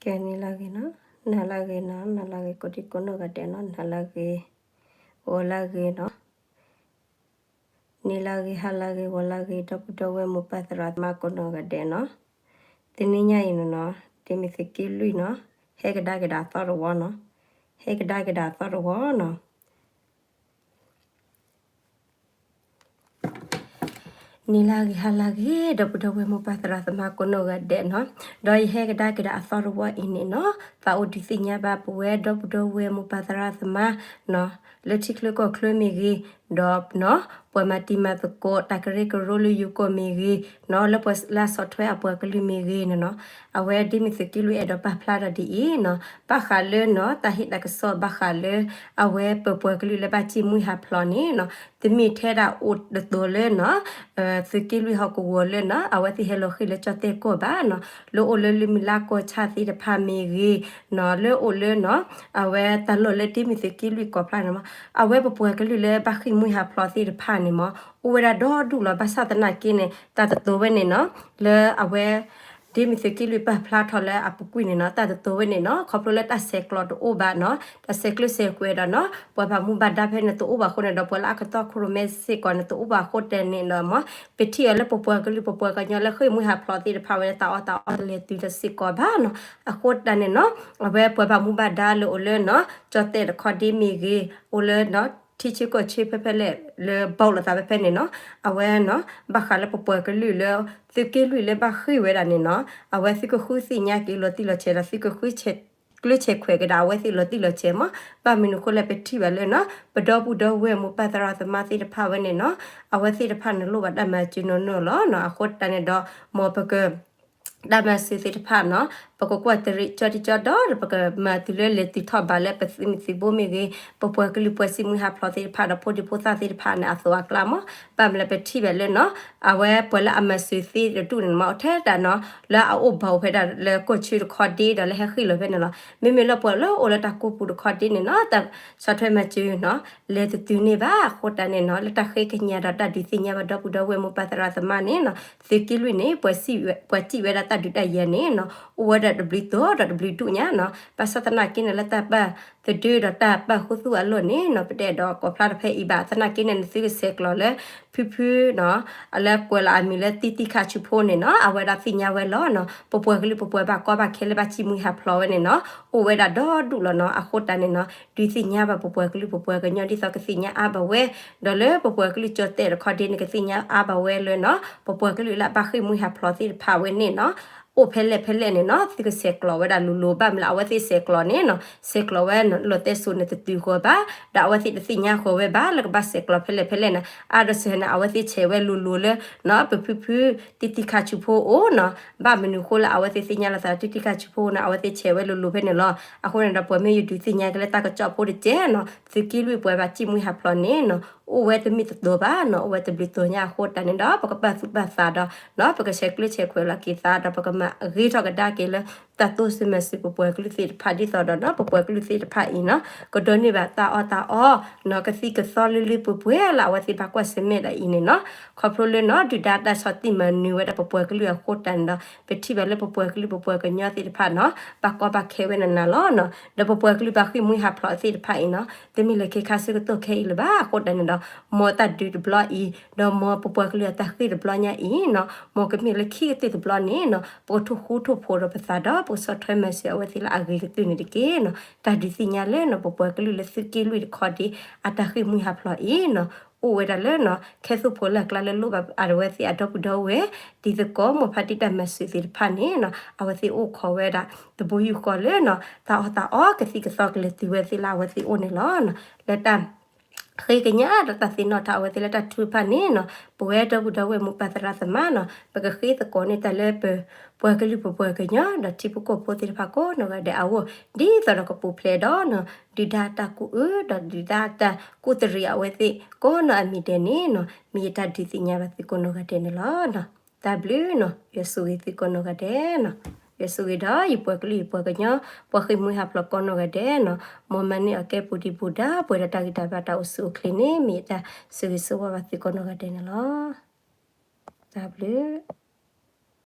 ကဲနံၤလၢဂ့ၤနီၤ, နၤလၢဂ့ၤနီၤ, နၤလၢဂ့ၤကိးဒံကိးနီၢ်ဂၤဒဲးနီၤ, နၤလၢဂ့ၤ, ဂီၤလၢဂ့ၤနီၤ, နံၤလၢဂ့ၤ ဟါလၢဂ့ၤ ဂီၤလၢဂ့ၤ ဒီပုၢ်ဒီဝဲၢ်မိၢ်ပၢ်သရၣ်သမါကိးနီၢ်ဂၤဒဲးနီၤ, တနံၤညါအံၤန့ၣ်နီၤ, ဒ်မ့ၢ်သုးက့လွံၢ်နီၤ, ဟဲကဒါက့ၤဒီးအသီတဝီနီၤ, ဟဲကဒါက့ၤဒီးအသီတဝီနီၤ နံၤလၢဂ့ၤ ဟါလၢဂ့ၤ ဒီပုၢ်ဒီဝဲၢ်မိၢ်ပၢ်သရၣ်သမါကိးနီၢ်ဂၤဒဲးနီၤ, ဒီးယဟဲကဒါက့ၤဒီးအသီတဝီအံၤန့ၣ်နီၤ, သးအိၣ်ဒုးသ့ၣ်ညါဘၣ်ပဝဲဒီပုၢ်ဒီဝဲၢ်မိၢ်ပၢ်သရၣ်သမါနီၤ, လၢထံချၢကီၢ်ချၢမ့ၢ်ဂ့ၤ, ဒီးနီၤ, ပှၤမၤတံၤမၤသကိးတၢ်ကရၢကရိလၢယိၤကီၢ်မ့ၢ်ဂ့ၤနီၤ, လၢပှၤလၢအဆီၣ်ထွဲအပှၤကလုာ်မ့ၢ်ဂ့ၤန့ၣ်နီၤ, အဝဲဒ်မ့ၢ်သုးက့လွံၢ်အဲၣ်ဒိးပာ်ဖျါဒီးဒ်အံၤနီၤ, ဘၣ်ဃးလၢနီၤ တၢ်ဟ့ၣ်တၢ်ကစီၣ်ဘၣ်ဃးလၢ အဝဲပပှၤကလုာ်လၢဘၣ်စံၣ်မှံဟးဖျိးန့ၣ်နီၤ, တမ့ၢ်ထဲဒၣ်အိၣ်တသိးလၢနီၤ, သုးက့လွံၢ်ဟီၣ်ကဝီၤလၢနီၤ အဝဲသ့ၣ်ဟဲလီၤဃ့ၢ်လၢကၠီၣ်တဲၣ်ကီၢ်ဘၣ်နီၤ, လၢအိၣ်လၢလၢမုၢ်လါကီၢ်ဆၣ်သ့ၣ်တဖၣ်မ့ၢ်ဂ့ၤနီၤ, လၢအိၣ်လၢနီၤ, အဝဲတၢ်လီၢ်လၢဒ်မ့ၢ်သုးက့လွံၢ်ကိးဖျါန့ၣ်မး, အဝဲပပှၤကလုာ်လၢဘၣ်ဃ့ၢ်မှံဟးဖျိးသ့ၣ်တဖၣ်န့ၣ်မး အိၣ်ဝဲဒၣ်ဒီဒူၣ်လီၤ, ဘၣ်ဆၣ်သနာ်က့န့ၣ် တၢ်တတိၤဝဲန့ၣ်နီၤ, လၢအဝဲ ဒ်မ့ၢ်သုးက့လွံၢ်ပာ်ဖျါထီၣ်လၢအပူၤကွံာ်န့ၣ်နီၤ, တၢ်တတိၤဝဲန့ၣ်နီၤ, ခီဖျိလၢတၢ်ဆဲးကျိးတအိၣ်ဘၣ်နီၤ, တၢ်ဆဲးကျၢဆဲးကွဲးဒီးနီၤ, ပှၤဘၣ်မူဘၣ်ဒါဖဲန့ၣ်တအိၣ်ဘၣ်အဃိန့ၣ်ဒီး ပှၤလၢအကတီၢ်ခိၣ်ရိၣ်မဲစ့ၢ်ကီးန့ၣ်တအိၣ်ဘၣ်အဃိတၢ်န့ၣ်ဒီးမး, ပထံၣ်အီၤလၢပပှၤကလုာ်ပပှၤကညီလၢဃ့ၢ်မှံဟးဖျိးသ့ၣ်တဖၣ်ဝဲန့ၣ် တၢ်အီၣ်တၢ်အီတလဲၤတုၤဒီးစ့ၢ်ကီးဘၣ်နီၤ, အဃိတၢ်န့ၣ်နီၤ, အဝဲပှၤဘၣ်မူဘၣ်ဒါလၢအိၣ်လၢနီၤ, ကၠီၣ်တဲၣ်တခီဒ့မ့ၢ်ဂ့ၤ, အိၣ်လၢနီၤ ထံဆၢကီၢ်ဆၢဖဲဖဲလဲၣ် လၢဘီလိာ်သးဖဲဖဲန့ၣ်နီၤ, အဝဲနီၤ, ဘၣ်ဃးလၢပပှၤကလုာ်လၢ သုးက့လွံၢ်လၢဘၣ်ဃ့ၢ်ဝဲဒၣ်န့ၣ်နီၤ, အဝဲသုကဃုသ့ၣ်ညါက့ၤလီၤတံၢ်လီၤဆဲးဒီး သုကဃု ကျၢဆဲးခွဲးကဒါအဝဲသ့ၣ်လီၤတံၢ်လီၤဆဲးမး, ဘၣ်မနုၤအဃိလဲၣ်ပထံၣ်ဘၣ်လၢနီၤ, ပဒီပုၢ်ဒီဝဲၢ်မိၢ်ပၢ်သရၣ်သမါသ့ၣ်တဖၣ်ဝဲန့ၣ်နီၤ, အဝဲသ့ၣ်တဖၣ်န့ၣ်လိၣ်ဘၣ်တၢ်မၤစၢၤနီၢ်နီၢ်လီၤနီၤ, အဃိတၢ်န့ၣ်ဒီး မ်ပက တၢ်မၤစၢၤသ့ၣ်တဖၣ်နီၤ, ပကကွၢ်တရံးကၠီတကၠီဒီး ပကမၤတုၤလၢလဲၤတုၤထီၣ်ဘးလၢပသုးမုၢ်သံၣ်ဘိမ့ၢ်ဂ့ၤ, ပပှၤကလုာ်ပှၤစံၣ်မှံဟးဖျိးသ့ၣ်တဖၣ်ဒီးဖိဒံဖိသၣ်သ့ၣ်တဖၣ်န့ၣ် အသိးအကျါမး, ဘၣ်မနုၤလဲၣ်ပထံၣ်ဘၣ်လၢနီၤ, အဝဲပှၤလၢအမၤစၢၤသ့တဒူၣ်န့ၣ်မး အိၣ်ထဲတၢ်နီၤ, လၢအအိၣ်ဘၣ်အိၣ်ဖဲဒၣ်လၢကီၢ်ဆၢတခီဒ့ဒီးလၢဟဲဃ့ၢ်လီၤဖဲန့ၣ်လီၤ. မ့မ့ၢ်လၢပှၤလၢအိၣ်လၢတၢ်ကိးပူၤတခီဒ့န့ၣ်နီၤ, တၢ်ဆီၣ်ထွဲမၤစၢၤနီၤ, လဲၤတတုၤန့ၢ်ဘၣ်အဃိတၢ်န့ၣ်နီၤ, လၢတၢ်ဃ့ကညးဒီးတၢ်ဒုးသ့ၣ်ညါဘၣ်ဒီပုၢ်ဒီဝဲၢ်မိၢ်ပၢ်သရၣ်သမါန့ၣ်နီၤ, သုးက့လွံၢ်န့ၣ် ပှၤစံၣ်ဝဲဒၣ်တၢ်ဒုးတၢ်ယၤန့ၣ်နီၤ, အိၣ်ဝဲဒၣ်တဘျုးတီၤဒီးတဘျုးဒူၣ်ညါနီၤ, ဘၣ်ဆၣ်သနာ်က့န့ၣ် လၢတၢ်ပာ်သဒၢဒီးတၢ်ပာ်ခူသူၣ်အလီၢ်န့ၣ်နီၤ, ပတဲဒီးကိးဖျါထီၣ်ဖဲအံၤဘၣ်, သနာ်က့န့ၣ် နသုကဆဲးကျိးလၢ ဖုဖုနီၤ, လၢကွဲးလီၤအမံၤလၢတံၢ်တံၢ်ခးဆူဖိန့ၣ်နီၤ, အဝဲဒၣ်သ့ၣ်ညါဝဲလီၤနီၤ, ပပှၤကလုာ်ပပှၤဘၣ်ကီဘၣ်ခဲလၢဘၣ်စံၣ်မှံဟးဖျိးဝဲန့ၣ်နီၤ, အိၣ်ဝဲဒၣ်ဒီဒူၣ်လီၤနီၤ, အဃိတၢ်န့ၣ်နီၤ, ဒုးသ့ၣ်ညါဘၣ်ပပှၤကလုာ်ပပှၤကညီဒ်သိးကသ့ၣ်ညါအါဘၣ်ဝဲ, ဒီးလၢပပှၤကလုာ်ကၠီၣ်တဲၣ်တခီဒ့န့ၣ် ကသ့ၣ်ညါအါဘၣ်ဝဲလၢနီၤ, ပပှၤကလုာ်လၢအဘၣ်ဃ့ၢ်မှံဟးဖျိးသ့ၣ်တဖၣ်ဝဲန့ၣ်နီၤ, အိၣ်ဖဲလဲၣ်ဖဲလဲၣ်န့ၣ်နီၤ, သုကဆဲးကျိးဝဲဒၣ်လိၤလိၤ, ဘၣ်မနုၤလၢအဝဲသ့ၣ်ဆဲးကျိးန့ၣ်နီၤ, ဆဲးကျိးဝဲလီၤတဲစိၤန့ၣ်တတုၤဃီၤဘၣ်, ဒီးအဝဲသ့ၣ်တသ့ၣ်ညါဃီၤဝဲဘၣ် လၢကဘၣ်ဆဲးကျိးဖဲလဲၣ်ဖဲလဲၣ်န့ၣ်, အါဒိးစဲးန့ၣ် အဝဲသ့ၣ်ဆဲးဝဲလိၤလိၤလၢ နီၤ ပဖုဖု တံၢ်တံၢ်ခးဆူဖိအိၣ်နီၤ, ဘၣ်မနုၤဃိလၢအဝဲသ့ၣ်သ့ၣ်ညါလီၤသး တံၢ်တံၢ်ခးဆူဖိအိၣ်န့ၣ် အဝဲသ့ၣ်ဆဲးဝဲလိၤလိၤဖဲန့ၣ်လီၤ. အဃိန့ၣ်ဒီး ပှၤမ့ၢ်ယဒုးသ့ၣ်ညါက့ၤလၢတၢ်ကစီၣ်ဖိတကဲနီၤ, သုးက့လွံၢ်ပှၤဘၣ်စံၣ်မှံဟးဖျိးန့ၣ်နီၤ, အိၣ်ဝဲတမ့ၢ်တတီၤဘၣ်နီၤ, အိၣ်ဝဲတဘျုးတီၤညါအဃိတၢ်န့ၣ်ဒီး ပကပာ်သူၣ်ပာ်သးဒီး နီၤ ပကဆဲးကျၢဆဲးခွဲးလီၤက့ၤသးဒီး ပကမၤဂ့ၤထီၣ်ကဒါက့ၤလၢ တၢ်တိစၢၤမၤစၢၤပပှၤကလုာ်သ့ၣ်တဖၣ် ဒ်သိးဒီးနီၤ ပပှၤကလုာ်သ့ၣ်တဖၣ်အံၤနီၤ ကဒိးန့ၢ်ဘၣ်တၢ်အီၣ်တၢ်အီနီၤ ကသံၣ်ကသီလၢလၢပှဲၤပှဲၤလၢအဝဲသ့ၣ်ဘၣ်ကွၢ်ဆၢၣ်မဲာ်ဒၣ်အံၤန့ၣ်နီၤ, ခီဖျိလၢနီၤ ဒုၣ်ဒါတၢ်ဆီၣ်တံၢ်မၤနၢၤဝဲဒၣ်ပပှၤကလုာ်အဃိတၢ်န့ၣ်ဒီး ပထံၣ်ဘၣ်လၢပပှၤကလုာ်ပပှၤကညီသ့ၣ်တဖၣ်နီၤ ဘၣ်ကီဘၣ်ခဲဝဲနးနးလီၤနီၤ, ဒီးပပှၤကလုာ်ဘၣ်ဃ့ၢ်မှံဟးဖျိးသ့ၣ်တဖၣ်အံၤနီၤ တမ့ၢ်လၢခဲခါဆၢကတီၢ်ခဲအံၤလၢၤဘၣ် အဃိတၢ်န့ၣ်ဒီး မ်တၢ်ဒုးတဘျီအံၤ ဒီးမ်ပပှၤကလုာ်အတၢ်ဃ့ၢ်တဘျီညါအံၤနီၤ မ်ကမ့ၢ်လၢခံကတၢၢ်တဘျီန့ၣ်နီၤ ပကထိၣ်ဃူထိၣ်ဖိးဒီးပသးဒီး ပကဆီၣ်ထွဲမၤစၢၤအဝဲသ့ၣ်လၢအဂ့ၤကတၢၢ်န့ၣ်တက့ၢ်နီၤ, တၢ်ဒုးသ့ၣ်ညါလၢနီၤ ပပှၤကလုာ်လၢသုးက့လွံၢ်တခီဒ့ အတၢ်ဃ့ၢ်မှံဟးဖျိးအံၤနီၤ အိၣ်ဝဲဒၣ်လၢနီၤ ခဲသိၣ်ဖိလၢအကျါလၢလိၣ်ဘၣ်အဝဲသ့ၣ်အဒီပုၢ်ဒီဝဲၢ် ဒ်သိးကိးမီၤဖးတံၢ်တၢ်မၤစၢၤသ့ၣ်တဖၣ်န့ၣ်နီၤ အဝဲသ့ၣ်အိၣ်ခိးဝဲဒၣ် တဘိယူၢ်ဃီလၢနီၤ တၢ်အီၣ်တၢ်အီကသံၣ်ကသီကလဲၤတုၤဝဲသ့ၣ်လၢအဝဲသ့ၣ်အိၣ်န့ၣ်လီၤနီၤ, လၢတၢ် ဃ့ကညးဒီးတၢ်သ့ၣ်နီၣ်ထီၣ်အဝဲသ့ၣ်လၢတၢ်ထုကဖၣ်န့ၣ်နီၤ ပဝဲဒီပုၢ်ဒီဝဲၢ်မိၢ်ပၢ်သရၣ်သမါနီၤ ပကဃ့သကိးန့ၢ်တၢ်လၢပပှၤကလုာ်ပပှၤကညီ ဒီးထံဖိကီၢ်ဖိသ့ၣ်တဖၣ်ကိးနီၢ်ဂၤဒဲးအဂီၢ် ဒ်သိးဒီးကပူၤဖျဲးဒီးနီၤ ဒုၣ်ဒါတၢ်ကူၣ်အၢ ဒီးဒုၣ်ဒါတၢ်ကူၣ်တရံးအဝဲသ့ၣ်ကိးနီၢ်အမံၤဒဲးန့ၣ်နီၤ မ့ၢ်ယတၢ်ဒုးသ့ၣ်ညါဘၣ်သုကိးနီၢ်ဂၤဒဲးန့ၣ်လီၤ. တၢ်ဘျုးနီၤ ယွၤဆိၣ်ဂ့ၤသုကိးနီၢ်ဂၤဒဲးနီၤ, ယွၤဆိၣ်ဂ့ၤဒီးယပှၤကလုာ်ယပှၤကညီ ပှၤဃ့ၢ်မှံဟးဖျိးကိးနီၢ်ဂၤဒဲးနီၤ, မ်မၤန့ၢ်အီၤကဲပူၤဒံးပူၤဒါ ပှဲၤဒီးတၢ်ဂံၢ်တၢ်ဘါတၢ်အိၣ်ဆူၣ်အိၣ်ချ့န့ၣ် မ့ၢ်ယတၢ်ဆိၣ်ဂ့ၤဆိၣ်ဝါဘၣ်သုကိးနီၢ်ဂၤဒဲးန့ၣ်လီၤ. တၢ်ဘျုး